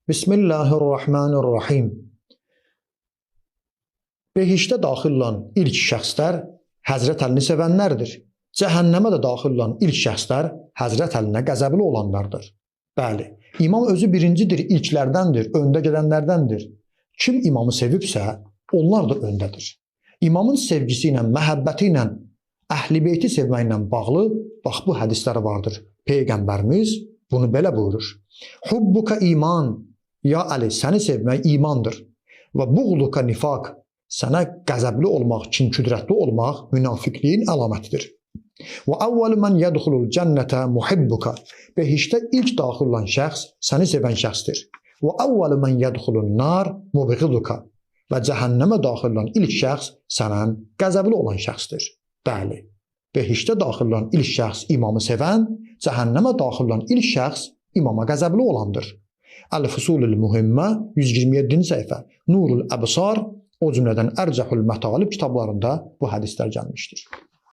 Bismillahirrahmanirrahim. Behiştə daxil olan ilk şəxslər Həzrət Əlini sevənlərdir. Cəhənnəmə də daxil olan ilk şəxslər Həzrət Əlinə qəzəbli olanlardır. Bəli, imam özü birincidir, ilklərdəndir, öndə gedənlərdəndir. Kim imamı sevibsə, onlar da öndədir. İmamın sevgisi ilə, məhəbbəti ilə, Əhl-i Beyti sevməklə bağlı bax bu hədislər vardır. Peyğəmbərimiz bunu belə buyurur. Hubbuka iman, ya Əli, səni sevmək imandır. Və buğduka nifaq, sənə qəzəbli olmaq, kin-kudrətli olmaq münafiqliyin əlamətidir. Və əvvəlu mən yədxulul cənnətə muhibbuka. Behiştə ilk daxil olan şəxs səni sevən şəxsdir. Və əvvəlu mən yədxulun nar mubghiduka. Və cəhənnəmə daxil olan ilk şəxs səndən qəzəbli olan şəxsdir. Bəli, behiştə daxil olan ilk şəxs imamı sevən, cəhənnəmə daxil olan ilk şəxs imama qəzəbli olandır. Əl-Fusulul Mühimmə 127-ci səhifə, Nurul Əbsar, o cümlədən Ərcəhül Mətalib kitablarında bu hədislər gəlmişdir.